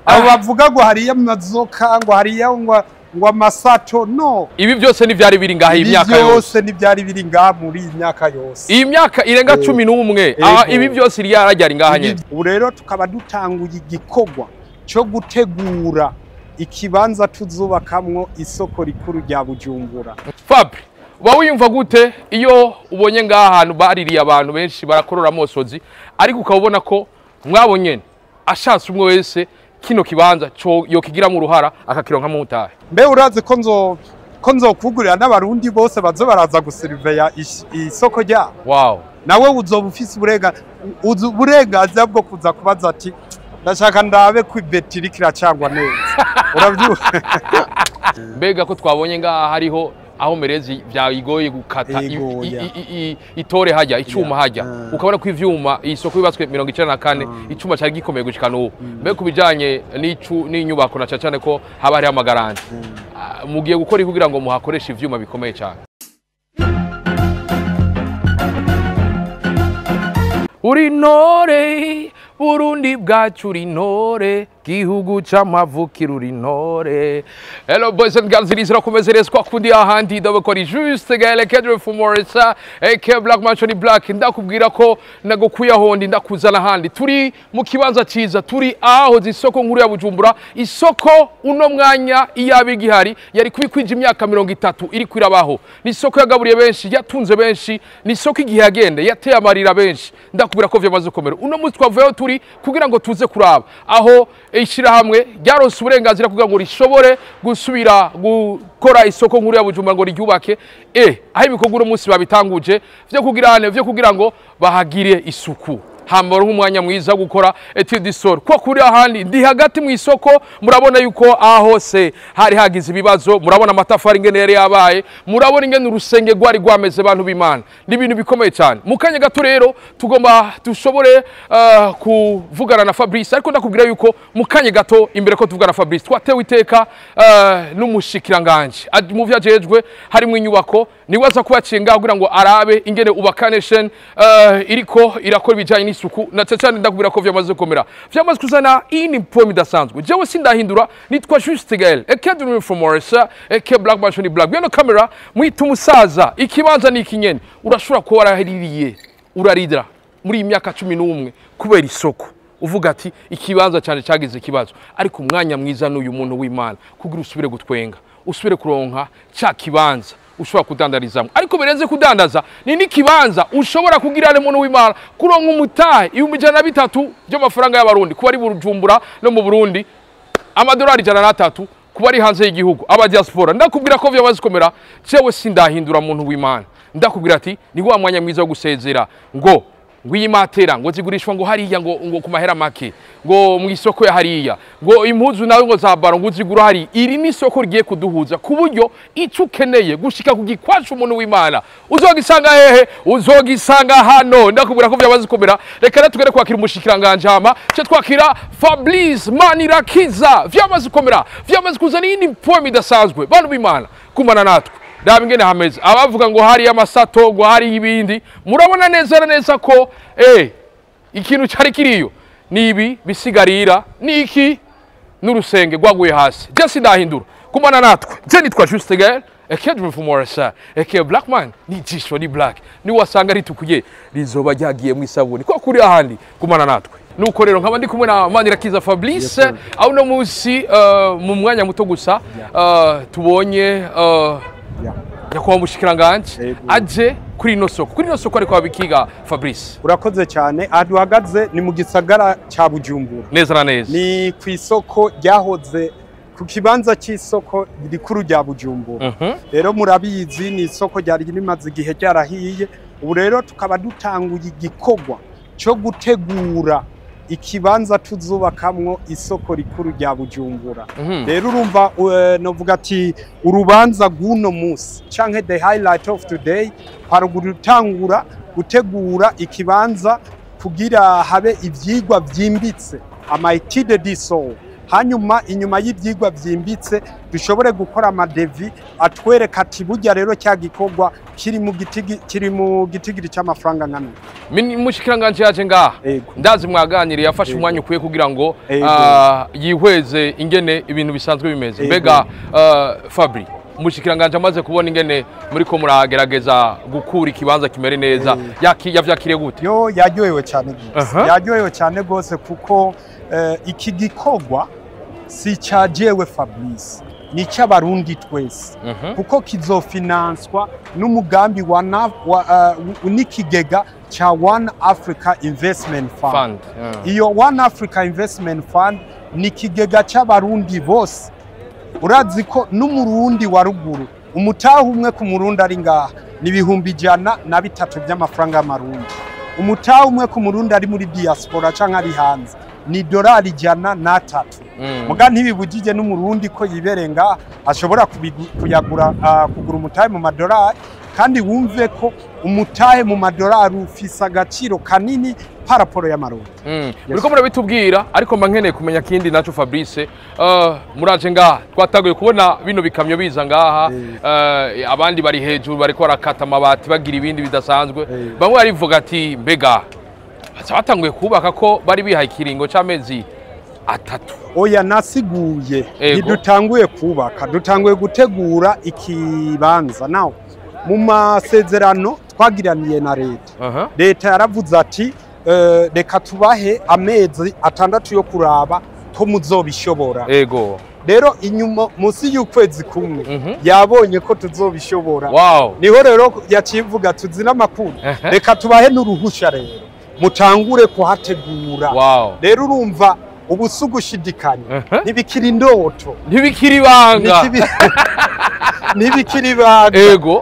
Abo bavuga ngo hariyo amazoka, ngo hariyo ngo amasato, no. Ibi byose ntivyari biri ngaha iyi Ibi myaka yose? Byose ntibyari biri ngaha muri iyi myaka yose. Iyi myaka irenga 11, aha, ibi byose ryarajyari ngaha nyene. Ubu rero tukaba dutanguye igikorwa cyo gutegura ikibanza tuzubakamwo isoko rikuru rya Bujumbura. Fabri, uba wiyumva gute iyo ubonye ngaha hantu baririye, abantu benshi barakorora amosozi, ariko ukaba ubona ko mwabo nyene ashatse umwe wese kino kibanza co yokigiramwo uruhara akakironkamwo umutahe? Mbe urazi ko nzokugurira n'Abarundi bose bazo baraza gusuriveya isoko ryabo? Nawe uzoba ufise uburenganzira bwo kuza kubaza ati: "Ndashaka ndabe ko ibeti iriko iracangwa neza." Uravyumva? Mbega ko twabonye ngaha hariho aho merezi vyayigoye gukata Ego, ya. itore hajya icuma hajya, ukabona ko ivyuma, iyi soko yubatswe 94, icuma cari gikomeye gushika n'ubu. Mbega ku bijanye n'inyubako, na cane cane ko haba hariho ama garanties, mugiye gukora iki kugira ngo muhakoreshe ivyuma bikomeye cyane? Uri ntore, Burundi bwacu, uri ntore, gihugu c'amavukiro, uri ntore. Hello boys and girls, irizira kumezerezwa kundi ahandi ndabakora juste Gaël Kedre Fumoresa aka Black Mansion Black. Ndakubwira ko nagukuye ahondi ndakuzana ahandi. Turi mu kibanza ciza, turi aho isoko nkuru ya Bujumbura, isoko uno mwanya iyaba igihari yari kubikwije imyaka 30 iri kwirabaho. Ni isoko yagaburiye benshi, yatunze benshi, ni isoko igihe yagende yateye amarira benshi. Ndakubwira ko vyamaze gukomera. Uno munsi twavuyeho turi kugira ngo tuze kuraba aho ishirahamwe ryaronse uburenganzira kugira ngo rishobore gusubira gukora isoko nkuru ya Bujumbura, ngo riryubake, aho ibikorwa uno munsi babitanguje vyo kugira hane vyo kugira ngo bahagire isuku, hambara nk'umwanya mwiza wo gukora étude du sol. Ko kuri ahandi ndi hagati mu isoko, murabona yuko aho hose hari hagize ibibazo. Murabona amatafari ingene yari yabaye, murabona ingene urusenge rwari rwameze. Abantu b'Imana, ni ibintu bikomeye cyane. Mu kanya gato rero tugomba dushobore kuvugana na Fabrice, ariko ndakubwira yuko mu kanya gato imbere ko tuvugana na Fabrice, twatewe iteka n'umushikiranganje mu vyo ajejwe harimo inyubako, niwe aza kubacenga kugira ngo arabe ingene Ubaka Nation iriko irakora ibijanye n'isuku, na cyane cyane ndakubwira ko vyamaze gukomera, vyamaze kuzana iyi poem idasanzwe. Jewe sindahindura, nitwa Juste Gaël aka Dream from Morisa aka Black Mansion Black. Bino camera mwita umusaza. Ikibanza ni ikinyene urashobora kuba warahiririye, urarira muri iyi myaka 11 kubera isoko, uvuga ati ikibanza cyane cyagize ikibazo, ariko umwanya mwiza n'uyu muntu w'Imana kugira usubire gutwenga, usubire kuronka cya kibanza ushobora kudandarizamo. Ariko birenze kudandaza, ni n'ikibanza ushobora kugira muntu w'Imana kuronka umutahe 103,000 by'amafaranga y'Abarundi kuba ari Bujumbura no mu Burundi, amadolari 103 kuba ari hanze y'igihugu, aba diaspora. Ndakubwira ko vyamaze gukomera. Jewe sindahindura, muntu w'Imana. Ndakubwira ati ni wa mwanya mwiza wo gusezera ngo iyi matera ngo zigurishwa ngo hariya ngo ku mahera make, ngo mu isoko ya hariya, ngo impuzu nawe ngo za baro ngo uzigura hari. Iri ni isoko rigiye kuduhuza ku buryo icyo ukeneye gushika ku gikwacu, umuntu w'Imana, uzogisanga hehe? Uzogisanga hano. Ndakubwira ko vyamaze gukomera. Reka rero tugere kwakira umushikiranganje, hama cyo twakira Fabrice Manirakiza. Vyamaze gukomera, vyamaze kuzana iyindi poem idasanzwe. Bantu b'Imana, kumana natwe. Raba ingene hameze. Abavuga ngo hari amasato, ngo hari ibindi, murabona neza na neza ko ikintu cyari kiriyo ni ibi bisigarira, ni iki n'urusenge rwaguye hasi. Je sindahindura, kumana natwe. Je nitwa Juste Gaël aka Dream from Morisa aka Blackman. Ni jisho ni black, ni wasanga ritukuye rizoba ryagiye mu isabuni ko kuri ahandi. Kumana natwe. Nuko rero nkaba ndi kumwe na Manirakiza Fabrice, aho uno munsi mu mwanya muto gusa tubonye nyakubahwa mushikiranganje aje kuri ino soko, ariko abikiga Fabrice. Urakoze cyane. Aha duhagaze ni mu gisagara cya Bujumbura. Neza na neza. Ni ku isoko ryahoze ku kibanza cy'isoko rikuru rya Bujumbura. Rero murabizi, ni isoko ryari rimaze igihe ryarahiye. Ubu rero tukaba dutanguye igikorwa cyo gutegura ikibanza tuzubakamwo isoko rikuru rya Bujumbura. Rero urumva, novuga ati urubanza rw'uno munsi canke the highlight of today kwari gutangura gutegura ikibanza kugira habe ivyigwa vyimbitse, ama études du sol. Hanyuma inyuma y'ivyigwa vyimbitse dushobore gukora ama devis atwereka ati burya rero cya gikorwa kiri mu gitigiri c'amafaranga ngana. Mushikiranganje yaje ngaha, Ego. ndazi mwaganiriye, yafashe Ego. umwanya ukwiye kugira ngo Ego. yihweze ingene ibintu bisanzwe bimeze. Ego. Mbega Fabri, umushikiranganje amaze kubona ingene muriko muragerageza gukura ikibanza kimere neza, yavyakiriye gute? Yo, yaryohewe cyane gose. Yaryohewe cyane gose kuko iki gikorwa si ca jewe Fabrice, ni icy'Abarundi twese, kuko kizofinanswa n'umugambi wa, na, wa n'ikigega ca One Africa Investment Fund. Fund. Iyo One Africa Investment Fund ni ikigega c'Abarundi bose. Urazi ko n'Umurundi wa ruguru, umutahe umwe ku Murundi ari ngaha ni 103,000 by'amafaranga y'Amarundi. Umutahe umwe ku Murundi ari muri diaspora canke ari hanze ni dorari 103. Muga ntibibujije n'Umurundi ko yibereye ngaha ashobora kuyagura, kugura umutahe mu madorari. Kandi wumve ko umutahe mu madorari ufise agaciro kanini par rapport y'Amarundi. Muriko murabitubwira, ariko mba nkeneye kumenya kindi naco, Fabrice. Muraje ngaha, twataguye kubona bino bikamyo biza ngaha, abandi bari hejuru bariko barakata amabati, bagira ibindi bidasanzwe. Bamwe barivuga ati mbega baza batanguye kubaka ko bari bihaye ikiringo c'amezi 3? Oya, nasiguye. Ego. Ntidutanguye kubaka, dutanguye gutegura ikibanza. Naho mu masezerano twagiraniye na leta, leta yaravuze ati reka tubahe amezi 6 yo kuraba ko muzobishobora. Rero inyuma munsi y'ukwezi kumwe yabonye ko tuzobishobora. Niho rero yaciye ivuga tuzi n'amakuru, reka tubahe n'uruhusha rero mutangure kuhategura. Rero urumva ubu si ugushidikanya, ntibikiri indoto, ntibikiri ibanga. Ntibikiri ibanga.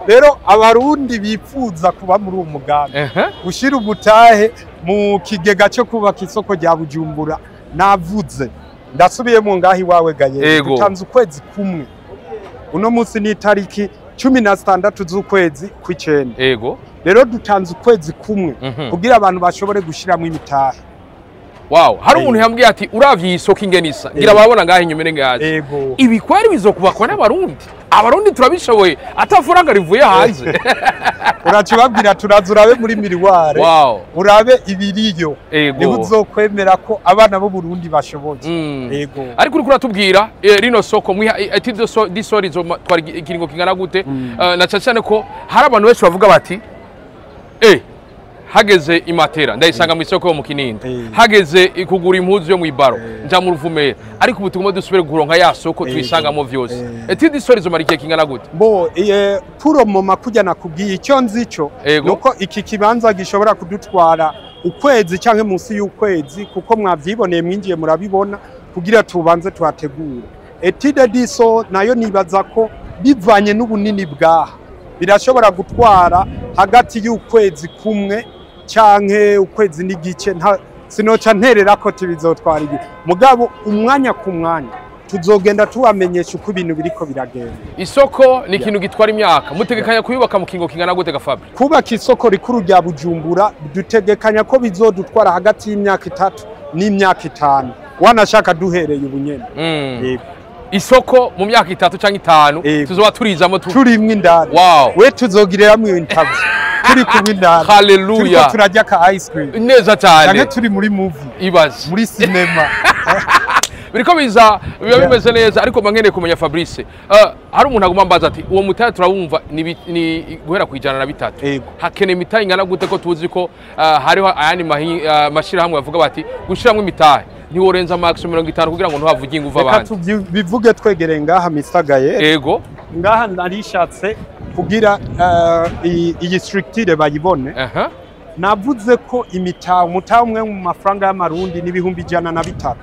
Rero Abarundi bifuza kuba muri uwo mugambi, gushyira umutahe mu kigega cyo kubaka isoko rya Bujumbura, navuze ndasubiyemo ngaho iwawe gaye, dutanze ukwezi kumwe. Uno munsi ni itariki 16 z'ukwezi kw'icenda. Rero dutanze ukwezi kumwe kugira abantu bashobore gushyiramo imitahe. Wow, hari umuntu yambwiye ati uravye iyi soko ingene isa, ngira barabona ngaho inyuma ngazi. Ibikwari bizokubakwa n'Abarundi. Abarundi turabishoboye ata faranga rivuye hanze. Uraca ubabwira turaza urabe muri miroir, urabe ibiriyo, niho uzokwemera ko abana b'u Burundi bashoboye. Ariko uriko uratubwira rino soko mwiha étude du sol izotwara ikiringo kingana gute? Na cyane cyane ko hari abantu benshi bavuga bati hageze imatera ndayisanga mu isoko yo mu Kinindo, hageze kugura impuzu yo mu Ibaro nja mu Ruvumera, ariko ubu tugomba dusubire kuronka ya soko tuyisangamo vyose. Étude du sol izomara igihe kingana gute? Bo pour le moment, kujya nakubwiye, icyo nzi cyo nuko iki kibanza gishobora kudutwara ukwezi cyangwa munsi y'ukwezi, kuko mwavyiboneye, mwinjiye murabibona, kugira tubanze tuhategure. Étude du sol nayo nibaza ko bivanye n'ubunini bwaha birashobora gutwara hagati y'ukwezi kumwe canke ukwezi n'igice. Sinoca nterera ko tibizotwara igihe, mugabo umwanya ku mwanya tuzogenda tubamenyesha uko ibintu biriko biragenda. Isoko ni ikintu gitwara imyaka. Mutegekanya kuyubaka mu kingo kingana gute ga Fabri? Kubaka isoko rikuru rya Bujumbura dutegekanya ko bizodutwara hagati y'imyaka 3 n'imyaka 5, wanashaka duhereye ubu nyene. Yego. Isoko mu myaka 3 canke 5 tuzoba turizamo turimwo indani. We tuzogiriramwo interview turi kumwe indani, Haleluya. turiko turarya ka ice cream Neza cyane. canke turi muri movie, Ibaze. muri cinema. Biriko biza biba bimeze neza. Ariko mba nkeneye kumenya, Fabrice, hari umuntu aguma ambaza ati uwo mutahe turawumva ni guhera ku 103, hakeneye imitahe ingana gute, ko tuzi ko hariho ayandi mashirahamwe bavuga bati gushiramwo imitahe ntiworenza max 50 kugira ngo ntuhavuge inguvu Reka abandi. Tubivuge twegereye ngaha, Mr Gaye. Ngaha narishatse kugira iyi structure bayibone. Navuze ko imitahe, umutahe umwe mu mafaranga y'Amarundi n'ibihumbi 103,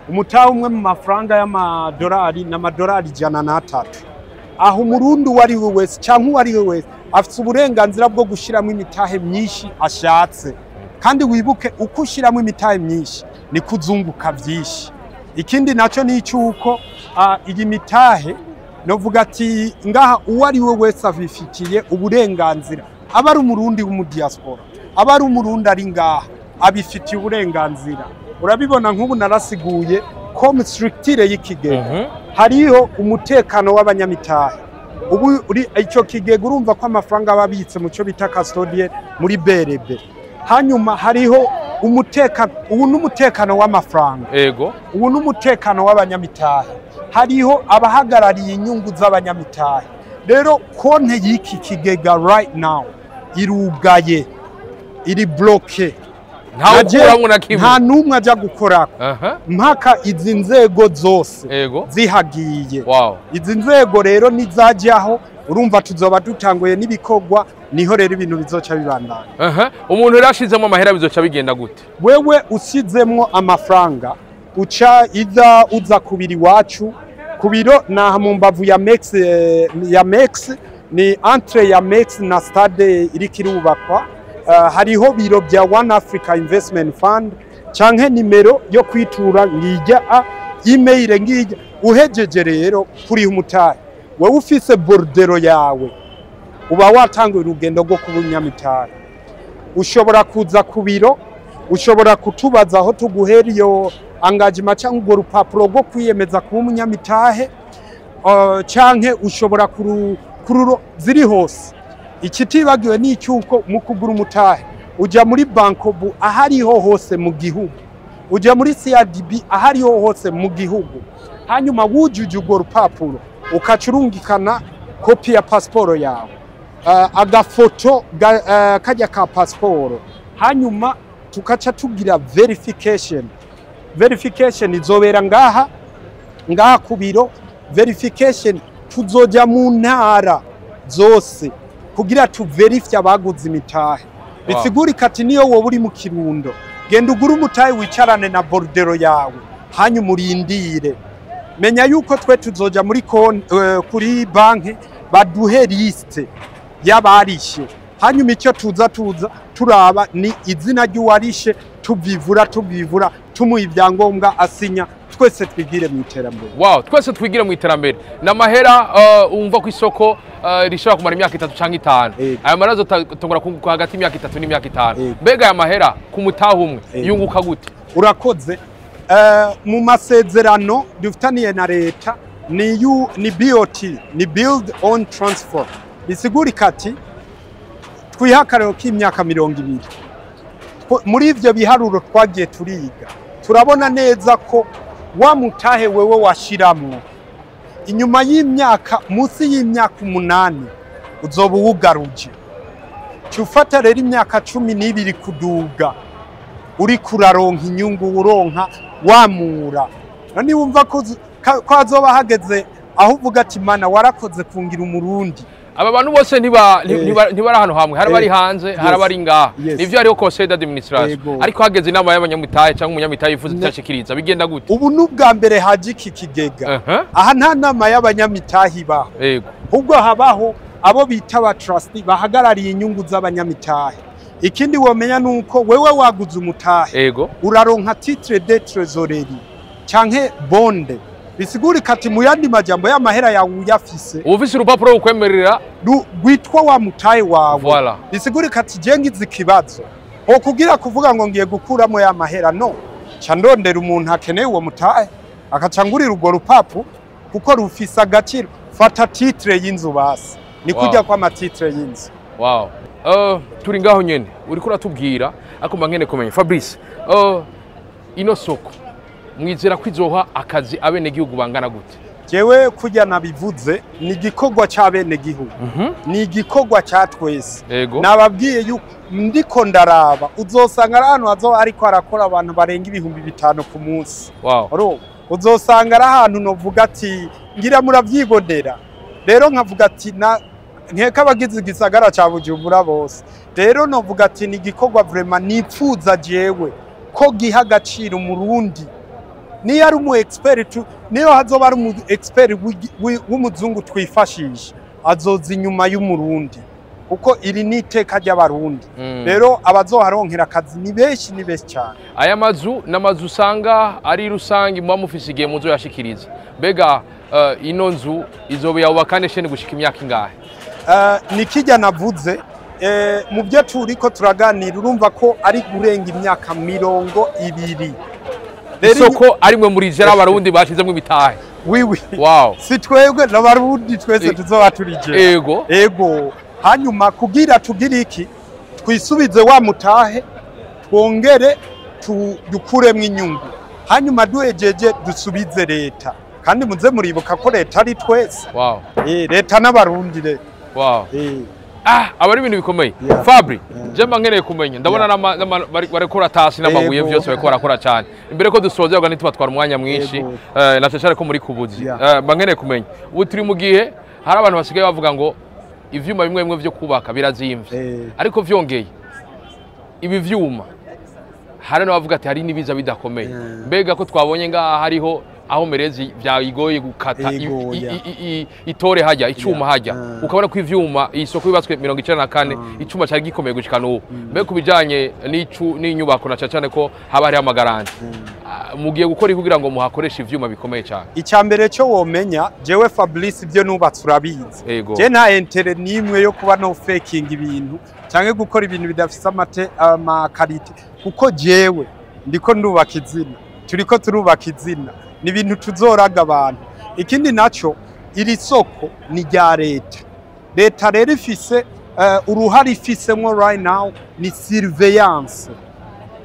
umutahe umwe mu mafaranga y'amadolari n'amadolari 103. Aho Umurundi uwo ari we wese cyangwa uwo ari we wese afite uburenganzira bwo gushyiramo imitahe myinshi ashatse. Kandi wibuke, uko ushyiramo imitahe myinshi niko uzunguka byinshi. Ikindi nacyo ni icy'uko iyi mitahe novuga ati ngaha uwo ari we wese abifitiye uburenganzira, aba ari Umurundi w'umudiaspora, aba ari Umurundi ari ngaha, abifitiye uburenganzira. Urabibona, nk'ubu narasiguye ko Comme structure y'ikigega, hariho umutekano w'abanyamitahe. Ubu icyo kigega, urumva ko amafaranga aba abitse mu cyo bita custodian muri BRB. Hanyuma hariho umutekano, ubu n'umutekano w'amafaranga, ubu n'umutekano w'abanyamitahe, hariho abahagarariye inyungu z'abanyamitahe. Rero konte y'iki kigega right now irugaye, iri bloquée. Ntawe ukuramwo na kimwe. Nta n'umwe ajya gukorako mpaka izi nzego zose zihagiye. Izi nzego rero nizajyaho, urumva tuzoba dutanguye n'ibikorwa, niho rero ibintu bizoca bibandanya. Umuntu rero ashizemo amahera, bizoca bigenda gute? Wewe usizemwo amafaranga, uca iza uza ku biro iwacu. Ku biro naha mu mbavu ya Mex, ya Mex, ni entre ya Mex na stade iriko irubakwa. Hariho biro bya One Africa Investment Fund, canke nimero yo kwitura ngijya, a email ngijya. Uhejeje rero kuriha umutahe, wewe ufise bordereau yawe, uba watanguye urugendo rwo kuba umunyamitari. Ushobora kuza ku biro, ushobora kutubaza aho tuguhera iyo engagement cyangwa urwo rupapuro rwo kwiyemeza kuba umunyamitahe, canke ushobora kururo ziri hose. Ikitibagiwe ni icyuko mu kugura umutahe ujya muri Bancobu ahariho hose mu gihugu, ujya muri CRDB ahariho hose mu gihugu, hanyuma wujuje urwo rupapuro, ukacurungikana kopi ya pasiporo yawe, agafoto kajya ka pasiporo, hanyuma tukaca tugira verification. Verification izobera ngaha ku biro. Verification, tuzoja mu ntara zose kugira tuverifye abaguze imitahe. Bisigurika ati niyo wowe uri mu Kirundo, genda ugure umutahe, wicarane na bordereau yawe, hanyuma urindire. Menya yuko twe tuzoja muri kuri banki baduhe liste y'abarishe, hanyuma icyo tuza turaba ni izina ry'uwarishe, tubivura tubivura, tumuha ibyangombwa, asinya, twese twigire mu iterambere. Wow, twese twigire mu iterambere. N'amahera umva ku isoko rishobora kumara imyaka 3 canke 5. Aya mahera azotangura kunguka hagati y'imyaka 3 n'imyaka 5. Mbega aya mahera ku mutahe umwe yunguka gute? Urakoze. Mu masezerano dufitaniye na leta ni BOT, ni build own transfer. Bisigurika ati twiha akarero k'imyaka 20. Muri ivyo biharuro twagiye turiga, turabona neza ko wa mutahe wewe washiramwo, inyuma y'imyaka, munsi y'imyaka 8, uzoba uwugaruje. Cufata rero imyaka 12 kuduga, uriko uraronka inyungu, uronka wamura. None wumva ko hazoba hageze aho uvuga ati: "Mana, warakoze kungira Umurundi." Aba bantu bose ntibari ahantu hamwe, hari abari hanze, hari abari ngaha. Nivyo, hariho conseil d'administration, ariko hageze inama y'abanyamitahe cyangwa umunyamitahe yifuza kutashikiriza, bigenda gute? Ubu n'ubwa mbere haje iki kigega. Aha nta nama y'abanyamitahe ibaho, ahubwo habaho abo bita aba trustee bahagarariye inyungu z'abanyamitahe. Ikindi womenya nuko wewe waguze umutahe, uraronka titre de trésorerie canke bond. Bisigurika ati mu yandi majambo, y'amahera yawe uyafise, uba ufise urupapuro rukwemerera rwitwa wa mutahe wawe. Bisigurika ati je ngize ikibazo, ho kugira kuvuga ngo ngiye gukuramo ya mahera, no ca ndondera umuntu akeneye uwo mutahe, akaca ngurira urwo rupapuro kuko rufise agaciro. Fata titre y'inzu basi, ni kurya kw'ama titre y'inzu. Wow. Turi ngaho nyene uriko uratubwira, ariko mba nkene kumenya, Fabrice, ino soko mwizera ko izoha akazi abenegihugu bangana gute? Jewe kurya nabivuze, ni igikorwa c'abenegihugu, ni igikorwa ca twese. Nababwiye yuko ndiko ndaraba, uzosanga ari ahantu hazoba ariko harakora abantu barenga 5000 ku munsi. Urumva? Uzosanga ari ahantu novuga ati ngira muravyibonera. Rero nkavuga ati na nkeka abagize igisagara ca Bujumbura bose. Rero novuga ati ni igikorwa vraiment nipfuza jewe ko giha agaciro Umurundi. Niyo ari umu expert, niyo hazoba ari umu expert w'umuzungu twifashisha, azoza inyuma y'Umurundi, kuko iri ni iteka ry'Abarundi. Rero abazoharonkera akazi ni benshi, ni benshi cyane. Aya mazu ni amazu usanga ari rusange, muba mufise igihe muzoyashikiriza. Mbega ino nzu izoba yawubaka nesheni gushika imyaka ingahe? Ni kijya navuze, mu byo turiko turaganira, urumva ko ari kurenga imyaka 20. Rero Isoko arimwe muri jera abarundi bashizemwo imitahe. Oui oui. Wow. Si twebwe n'abarundi twese tuzoba turije. Ego. Hanyuma kugira tugire iki, twisubize wa mutahe, twongere dukuremwo inyungu, hanyuma duhejeje dusubize leta. Kandi muze muribuka ko leta ari twese. Leta n'abarundi rero. Ah, aba ari ibintu bikomeye. Fabri, je mba nkeneye kumenya, ndabona bariko ratasi n'amabuye, vyose bariko barakora cyane. Imbere ko dusoza, ahubwo ntitubatwara umwanya mwinshi, na cyane ko muri kubuzi. Mba nkeneye kumenya, ubu turi mu gihe hari abantu basigaye bavuga ngo ivyuma bimwe bimwe vyo kubaka birazimvye. Ariko vyongeye ibi vyuma, hari n'abavuga ati hari n'ibiza bidakomeye. Mbega ko twabonye ngaha hariho aho merezi vyayigoye gukata itore hajya icuma hajya, ukabona ko ivyuma, iyi soko yubatswe 94, icuma cyari gikomeye gushika n'ubu. Mbega ku bijanye n'inyubako, na cane cane ko haba hariho ama garanties, mugiye gukora iki kugira ngo muhakoreshe ivyuma bikomeye cyane? Icya mbere cyo womenya, jewe Fabrice ibyo nubatse urabizi. Je nta intérêt n'imwe yo kuba no faking ibintu canke gukora ibintu bidafise ama qualité, kuko jewe ndiko ndubaka izina, turiko turubaka izina, ni ibintu tuzoraga abantu. Ikindi naco, iri soko ni rya leta. Leta rero ifise uruhare ifisemwo right now ni surveillance.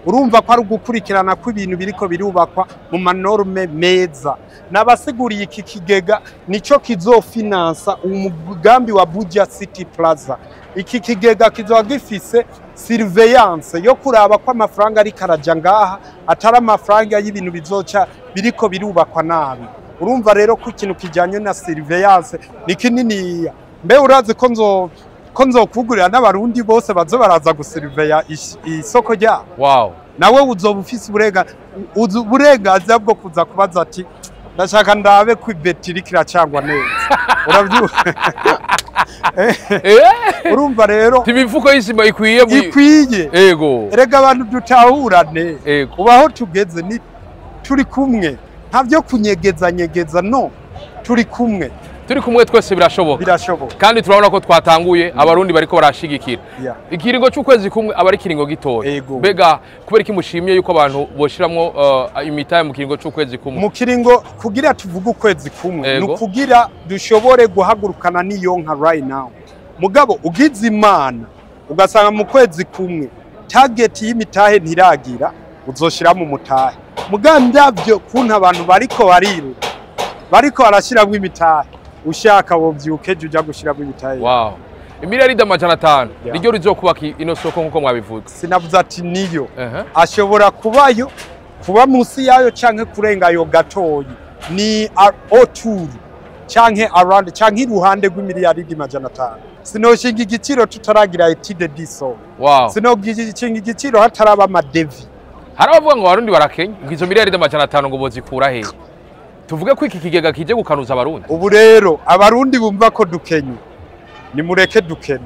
Urumva ko ari ugukurikirana ko ibintu biriko birubakwa mu ma normes meza. Nabasiguriye, iki kigega nico kizofinansa umugambi wa Buja City Plaza. Iki kigega kizoba gifise surveillance yo kuraba ko amafaranga ariko araja ngaha atari amafaranga y'ibintu bizoca biriko birubakwa nabi. Urumva rero ko ikintu kijanye na surveillance ni kininiya. Mbe urazi ko nzokugurira n'abarundi bose bazo baraza gusuriveya isoko ryabo? Nawe uzoba ufise uburenganzira bwo kuza kubaza ati: "Ndashaka ndabe ko ibeti iriko iracangwa neza." Uravyumva? Urumva rero Imifuko y'isima ikwiye ikwiye. Erega abantu dutahurane. Ubu aho tugeze ni turi kumwe, nta byo kunyegeza nyegeza, no turi kumwe. Turi kumwe twese, birashoboka. Birashoboka. Kandi turabona ko twatanguye, abarundi bariko barashigikira. Ikiringo c'ukwezi kumwe aba ari ikiringo gitoya. Mbega kubera iki mushimye yuko abantu boshiramwo imitahe mu kiringo c'ukwezi kumwe? Mu kiringo kugira tuvuge ukwezi kumwe ni ukugira dushobore guhagurukana n'iyo nka right now. Mugabo ugize Imana ugasanga mu kwezi kumwe target y'imitahe ntiragira, uzoshiramo umutahe. Mugabo ndavyo kuntu abantu bariko bariruka, bariko barashiramwo imitahe, ushaka wovyuka ejo uja gushiramwo imitahe. Wow, imiliyaridi 500 niryo rizokubaka ino soko nk'uko mwabivuze? Sinavuze ati niyo. Ashobora kubayo, kuba munsi yayo canke kurenga ayo gatoyi. Ni autour canke around canke iruhande rw'imiliyaridi 500. Sinoshinga igiciro tutaragira étude du sol. Sinoshinga igiciro hataraba ama devis. Hari abavuga ngo abarundi barakenya, ngo izo miliyaridi 500 ngo bozikura hehe? Tuvuge ko iki kigega kije gukanuza abarundi? Ubu rero abarundi bumva ko dukenye, nimureke dukene.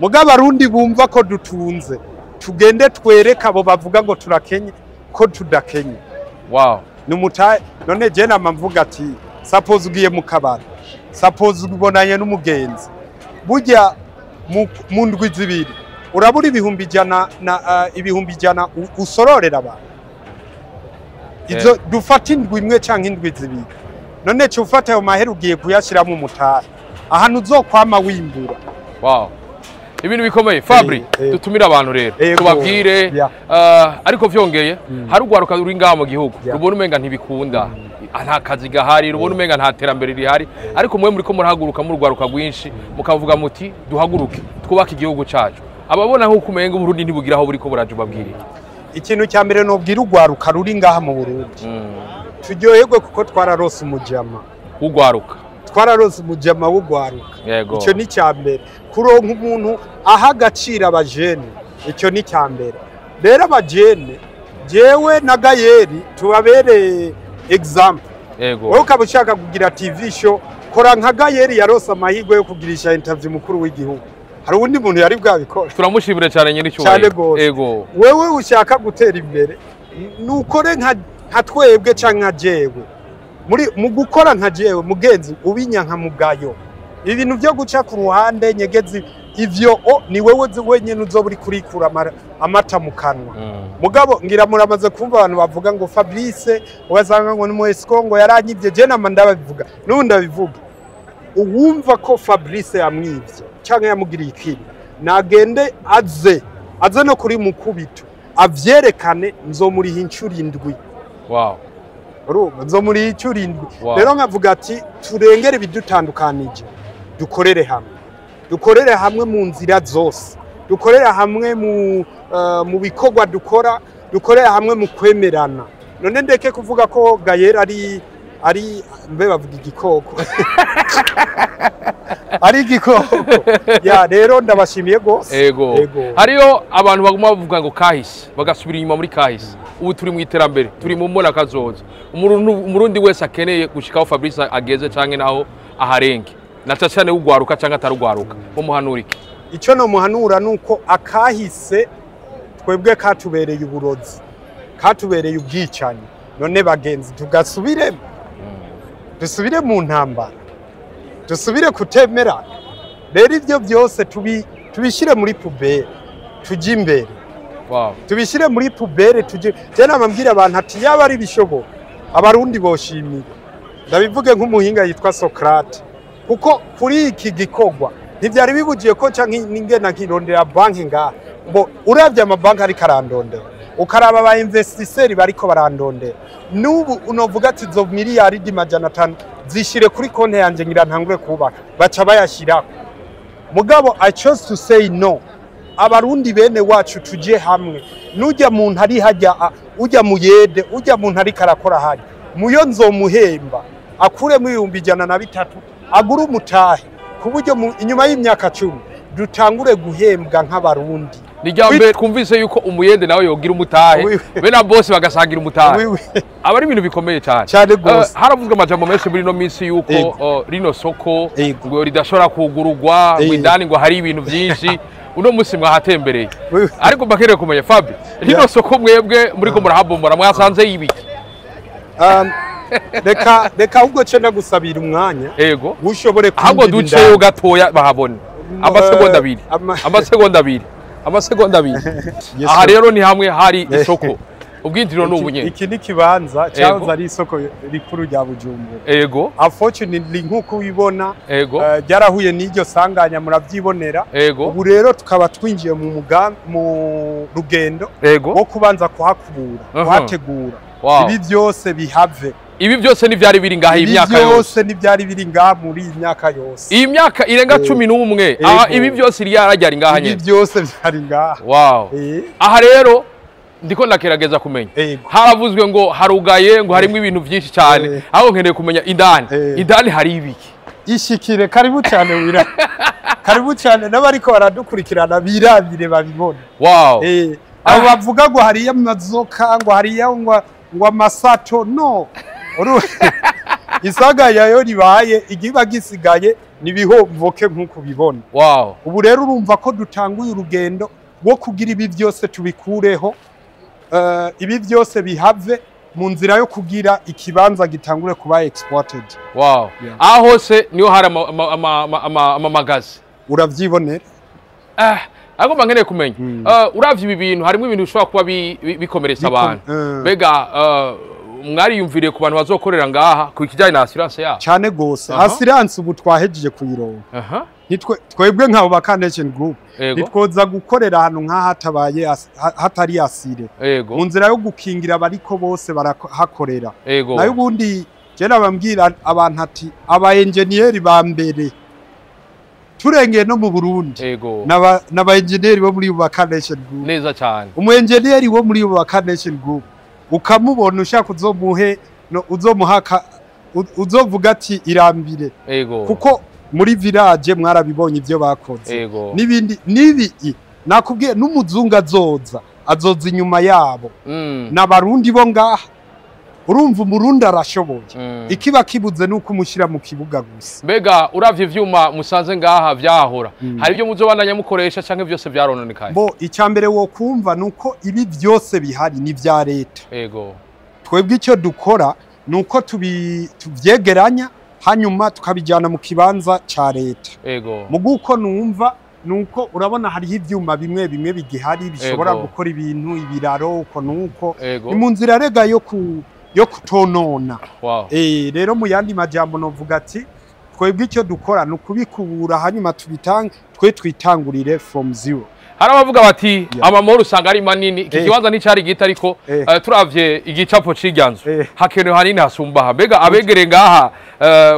Muga abarundi bumva ko dutunze, tugende twereke abo bavuga ngo turakenye ko tudakenye. Numutahe. None je nama mvuga ati suppose ugiye mu kabari, suppose ubonanye n'umugenzi, burya mu ndwi 2 urabura 100,000 na 100,000 usororera abantu. Izo dufata indwi imwe canke indwi 2, none cyo ufata ayo mahera ugiye kuyashiramo umutahe ahantu uzokwama wimbura. Wow, ibintu bikomeye, Fabri. Dutumire abantu rero, tubabwire. Ariko vyongeye hari urwaruka ruri ngaha mu gihugu rubona umenga ntibikunda, nta kazi gahari, rubona umenga nta terambere rihari, ariko mwe muriko murahaguruka mu rwaruka rwinshi, mukavuga muti duhaguruke twubake igihugu cacu. Ababona nk'uko umenga Uburundi ntibugira aho buriko buraja, ubabwire iki? Ikintu cya mbere nobwira urwaruka ruri ngaha mu Burundi, turyoherwe kuko twararose umujama. Urwaruka. Twararose umujama w'urwaruka. Icyo ni icya mbere, kuronka umuntu aha agaciro abajene, icyo ni icya mbere. Rero abajene, jewe na Gayeri tubabereye exemple. Wowe ukaba ushaka kugira TV show, kora nka Gayeri yarose amahirwe yo kugirisha interview mukuru w'igihugu. Hari uwundi muntu yari bwabikora? Turamushimire cyane nyiri Cyane cyubahiro. gose. Wewe ushaka gutera imbere, nukore nka twebwe canke nka jewe. Muri mu gukora nka jewe, mugenzi, ubinya nka mugayo, ibintu byo guca ku ruhande nyegezi. Ivyo o ni wewe wenyene uzoba uri kurikura amata mu kanwa. Mugabo ngira muramaze kumva abantu bavuga ngo Fabrice, ugasanga ngo ni mu escroc, ngo yaranyivye. Je nama ndababivuga, n'ubu ndabivuga: uwumva ko Fabrice yamwivye canke yamugiriye ikibi, nagende aze no kuri mukubito avyerekane, nzomuriha incuro 7. Urumva, nzomuriha incuro 7. Rero nkavuga ati turengere ibidutandukanije, dukorere hamwe, dukorere hamwe mu nzira zose, dukorere hamwe mu bikorwa dukora, dukorere hamwe mu kwemerana. None ndeke kuvuga ko Gael ari mbe bavuga igikoko, ari igikoko ya. Rero ndabashimiye gose. Ego. Hariyo abantu baguma bavuga ngo kahise, bagasubira inyuma muri kahise. Ubu turi mu iterambere, turi mu mbona kazoza. Umurundi wese akeneye gushikaho Fabrice ageze canke naho aharenge, na cane cane ugwaruka canke atarugwaruka, mumuhanura iki? Icyo nomuhanura ni uko akahise twebwe katubereye uburozi, katubereye ubwicanyi. None bagenzi, tugasubiremo, dusubire mu ntambara, dusubire kutemerana? Rero ibyo byose tubishyire muri poubelle, tujye imbere. Tubishyire muri poubelle, tujye. Je nababwira abantu ati yaba ari bishoboka, Abarundi boshimira, ndabivuge nk'umuhinga yitwa Socrate, kuko kuri iki gikorwa ntivyari bibugiye ko nca ningena nkirondera banki ngaha. Bo uravye amabanki ariko arandondera, ukaraba aba investisseurs bariko barandondera, n'ubu unovuga ati zo miliyaridi 500 zishire kuri konti yanje, ngira ntangure kubaka, baca bayashirako. Mugabo I chose to say no. Abarundi bene wacu, tuje hamwe. Nujya muntu ari hajya ujya muyede, ujya muntu ariko arakora hajya muyo, nzomuhemba akuremo 103,000, agure umutahe, ku buryo inyuma y'imyaka 10 dutangure guhembwa nk'Abarundi. Ni rya mbere twumvise yuko umuyende nawe yogira umutahe, be na bose bagasangira umutahe. Aba ari ibintu bikomeye cyane. Cyane gose. Haravuzwe amajambo menshi muri ino minsi yuko rino soko ngo ridashobora kugurugwa, ngo indani ngo hari ibintu byinshi. Uno munsi mwahatembereye, ariko mbakeneye kumenya, Fabi, rino soko mwebwe muriko murahabombora mwasanze ibiki? Reka ahubwo ce ndagusabira umwanya ushobore ahubwo kwinjira duceyo indani. Gatoya bahabone, amasegonda 2. Amasegonda 2, amasegonda 2. Yes, Aha sir. rero ni hamwe hari isoko, ubwinjiriro ni ubunyene. Iki ni kibanza cyahoze ari isoko rikuru rya Bujumbura. Unfortunately, nk'uko ubibona, ryarahuye n'iryo sanganya, murabyibonera. Ubu rero tukaba twinjiye mu rugendo rwo kubanza kuhakubura, kuhategura, ibi byose bihave. Ibi byose ntivyari biri ngaha iyi Ibi myaka yose? byose ntibyari biri ngaha muri iyi myaka yose. Iyi myaka irenga 11, aha ibi byose ryarajyari ngaha Ibi nyene? byose byari ngaha. Aha rero ndiko ndagerageza kumenya, haravuzwe ngo harugaye, ngo harimo ibintu byinshi cyane, aho nkeneye kumenya indani. Indani hari ibiki? Ishikire, karibu cyane wira, karibu cyane, n'abariko baradukurikirana birabire babibone. Abo bavuga ngo hariyo amazoka, ngo hariyo ngo amasato, no. Isagayayo ribaye, igiba gisigaye nibihomvoke nk'uko ubibona. Ubu rero urumva ko dutanguye urugendo rwo kugira ibi byose tubikureho, ibi byose bihave mu nzira yo kugira ikibanza gitangure kuba exploited. Aho hose niho hari amamagazi? Uravyibonera. Ariko mba nkeneye kumenya, uravye ibi bintu, harimo ibintu bishobora kuba bikomeretsa abantu. Mbega mwariyumviriye ku bantu bazokorera ngaha ku kijyanye na assurance yabo? Cyane gose. Assurance ubu twahejeje kuyironka. Twebwe nka Ubaka Nation Group nitwoza gukorera ahantu nk'aha hatabaye hatari assuré, mu nzira yo gukingira abariko bose barahakorera. Nayo ubundi je nabambwira abantu ati aba engineer ba mbere turengeye no mu Burundi n'aba engineer bo muri Ubaka Nation Group. Neza cyane. Umu engineer wo muri Ubaka Nation Group ukamubona ushaka uzomuhe no, uzomuha uzovuga ati irambire, kuko muri village mwarabibonye ibyo bakoze n'ibindi nibi. Nakubwiye n'umuzungu azoza inyuma yabo n'Abarundi bo ngaha. Urumva, Umurundi arashoboye, ikiba kibuze nuko umushyira mu kibuga gusa. Mbega uravye ivyuma musanze ngaha vyahora, hari ibyo muzobandanya mukoresha canke byose vyarononekaye? Bo icya mbere wo kumva nuko ibi byose bihari ni ibya leta. Twebwe icyo dukora ni uko tubyegeranya, hanyuma tukabijyana mu kibanza cya leta. Mu guko numva Nuko urabona hariho ivyuma bimwe bimwe bigihari bishobora gukora ibintu, ibiraro, uko nuko. Ni mu nzira rega yo kutonona. Rero mu yandi majambo novuga ati twebwe icyo dukora ni ukubikubura, hanyuma tubitange, twe twitangurire from zero. Hari abavuga bati amamoro usanga ari manini, iki kibanza nticari gito, ariko turavye igicapo c'irya nzu, hakenewe hanini hasumba aha. Mbega abegereye ngaha,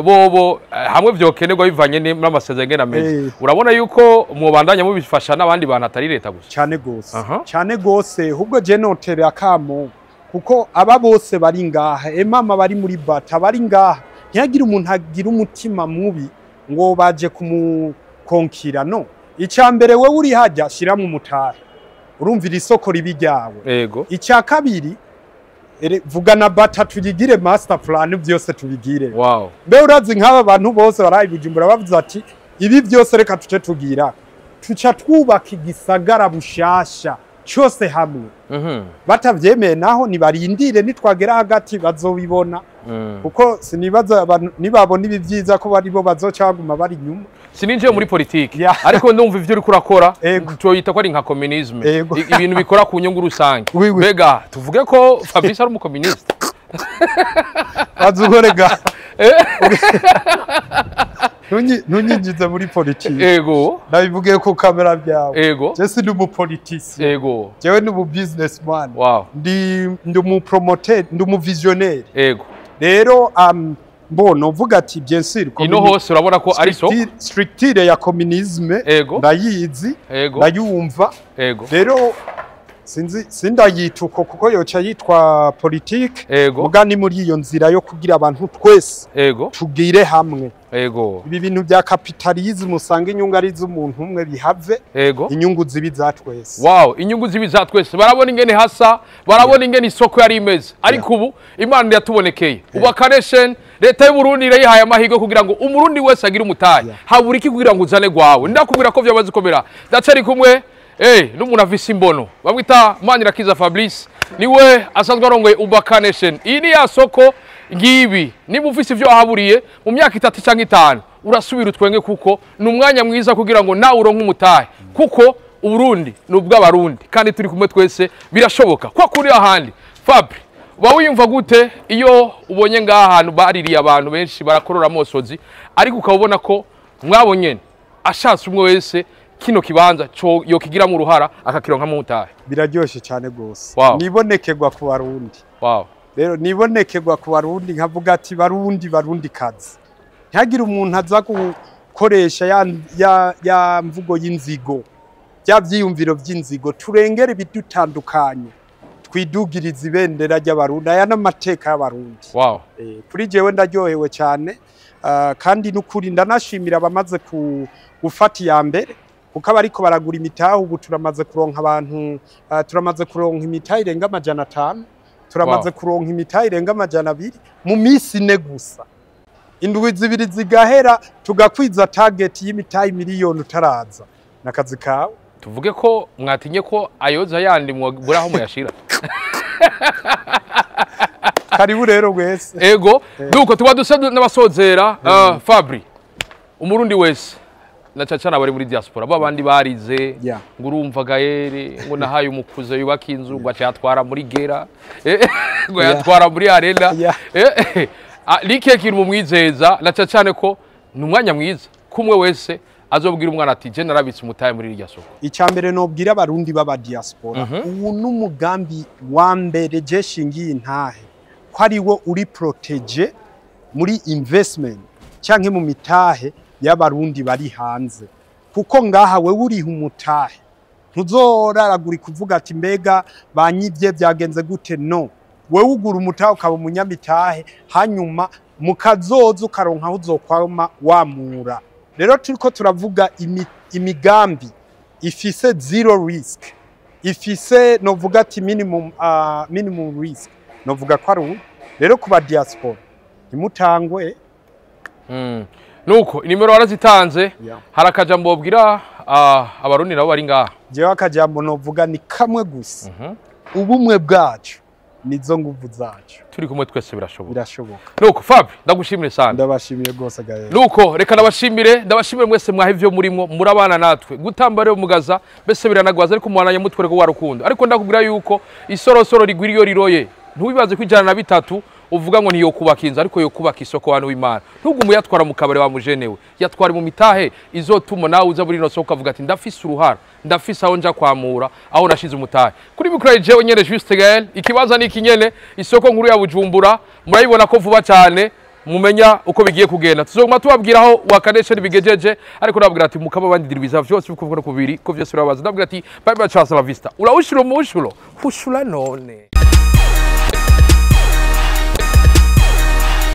bobo, hamwe vyokenerwa bivanye n'amasezerano ingene ameze, urabona yuko mwobandanya mubifasha n'abandi bantu atari leta gusa? Cyane gose. Cyane gose. Ahubwo je notere akamo, kuko aba bose bari ngaha, emama bari muri bata bari ngaha, ntihagire umuntu agira umutima mubi ngo baje kumukonkira. No icya mbere, wewe uri hajya shiramo umutahe, urumvira isoko ribi ryawe. Icya kabiri, vugana bata tuyigire master plan, byose tubigire. Mbe urazi nk'aba bantu bose barayi Bujumbura bavuze ati ibi byose reka tuce tugira, tuca twubaka igisagara bushasha cyose hamwe. Batavyemeye naho nibarindire, nitwagera hagati bazobibona, kuko sinibaza abantu nibabona ibi vyiza ko baribo bazoca baguma bari inyuma. Sininjiye muri politiki, ariko ndumva ivyo uriko urakora tuyoyita ko ari nka communisme. Ibintu bikora ku nyungu rusange. Oui, oui. Mbega tuvuge ko Fabrice ari umukomuniste? Bazuhorega, ntunyinjize muri politiki. Nabivugiye ku kamera byawe. Je si ndi umupoliticien. Jewe ndi umu businessman. Ndi umu promoteur, ndi umu visionnaire. Rero mbona uvuga ati bien sûr Ino hose urabona ko ari soko. Structure ya communisme ndayizi, ndayumva. Rero sinzi, sindayita uko kuko yoca yitwa politike. Muga ni muri iyo nzira yo kugira abantu twese tugire hamwe. Ibi bintu bya capitalisme usanga inyungu ari iz'umuntu umwe, bihave, inyungu zibi za twese. Wow, inyungu zibi za twese. Barabona ingene hasa, barabona ingene isoko yari imeze, ariko ubu Imana yatubonekeye. Ubu Nation, leta y'u Burundi irayihaye amahirwe kugira ngo umurundi wese agire umutahe. Habura iki kugira ngo uzane gwawe? Ndakubwira ko byamaze gukomera. Ndacari kumwe n'umuntu afise imbono bamwita Manirakiza Fabrice, niwe asanzwe arongoye Ubaka Nation. Iyi ni ya soko ngibi. Niba ufise ivyo wahaburiye mu myaka 3 canke 5, urasubira utwenge, kuko ni umwanya mwiza kugira ngo nawe uronke umutahe, kuko Uburundi ni ubw'abarundi kandi turi kumwe twese birashoboka. Kwa kuri ahandi, Fabri, uba wiyumva gute iyo ubonye ngaha ahantu baririye abantu benshi barakorora amosozi, ariko ukaba ubona ko mwabonye ashatse umwe wese kino kibanza co yokigiramo uruhara akakironkamo umutahe? Biraryoshe cyane gose. Nibonekerwa ku barundi. Rero nibonekerwa ku barundi, nkavuga ati barundi, barundi kazi, ntihagire umuntu aza gukoresha ya mvugo y'inzigo, bya vyiyumviro vy'inzigo. Turengere ibidutandukanye, twidugirize ibendera ry'abarundi. Aya n'amateka y'abarundi. Kuri jewe ndaryohewe cyane, kandi n'ukuri ndanashimira abamaze gufata iya mbere, kuko abariko baragura imitahe ubu turamaze kuronka abantu, turamaze kuronka imitahe irenga 500, turamaze kuronka imitahe irenga 200 mu minsi 4 gusa. Indwi 2 zigahera tugakwiza target y'imitahe miliyoni. Utaraza nakazi kawe. Tuvuge ko mwatinye ko ayoza yandi mwabura aho muyashira? Karibu rero wese. Ego, nuko tuba dusa n'abasozera. Fabri, umurundi wese na cacana bari muri diaspora, babandi barize, ngo urumva Gaere, ngo nahaye umukuze yubaka inzu, ngo aca muri gera, ngo yatwara muri arena. Likiye kintu mumwizeza, na cacane ko ni umwanya mwiza kumwe wese azobwira umwana ati je narabitse umutahe muri irya soko? Icya mbere nobwira abarundi b'aba diaspora, ubu n'umugambi wa mbere je shingiye intahe ko ari wo uri protégé muri investment canke mu mitahe y'abarundi bari hanze, kuko ngaha wewe uriha umutahe, ntuzoraragurika kuvuga ati mbega banyivye, byagenze gute. No wewe ugura umutahe ukaba umunyamitahe, hanyuma mukazoza ukaronka aho uzokwama wamura. Rero turiko turavuga imigambi ifise zero risk, ifise novuga ati minimum risk, novuga ko ari ubu. Rero kuba diaspora ntimutangwe. Nuko inimero warazitanze. Hari akajambo wobwira abarundi nabo bari ngaha? Jewe akajambo novuga ni kamwe gusa: ubumwe bwacu. Nizo nguvu zacu. Turi kumwe twese birashoboka. Birashoboka. Nuko Fabri, ndagushimire sana. Ndabashimiye rwose Gael. Nuko reka ndabashimire mwese mwaha ivyo murimo murabana natwe. Gutamba rero mugaza mbese biranagwaza, ariko muhananye mutwereka wa rukundo. Ariko ndakubwira yuko isorosoro rigwira iyo riroye. Ntubibaze ko 103 uvuga ngo niyo kubaka inzu, ariko yo kubaka isoko hano w'Imana. Ntugume uyatwara mu kabare wa mujenewe, yatwara mu mitahe izotuma nawe uza muri ino soko ukavuga ati ndafise uruhara, ndafise aho nja kwamura, aho nashize umutahe. Kuri mikoro jewe nyene Juste Gael, ikibanza ni ikinyene, isoko nkuru ya Bujumbura, murayibona ko vuba cyane mumenya uko bigiye kugenda. Tuzoguma tubabwira aho wakanesha bigejeje, ariko ndababwira ati mukaba bandidira ibiza vyose bikuvuga no kubiri ko vyose birabaza. Ndababwira ati bye bye, ciao, la vista. Urawushura umushuro, hushura none.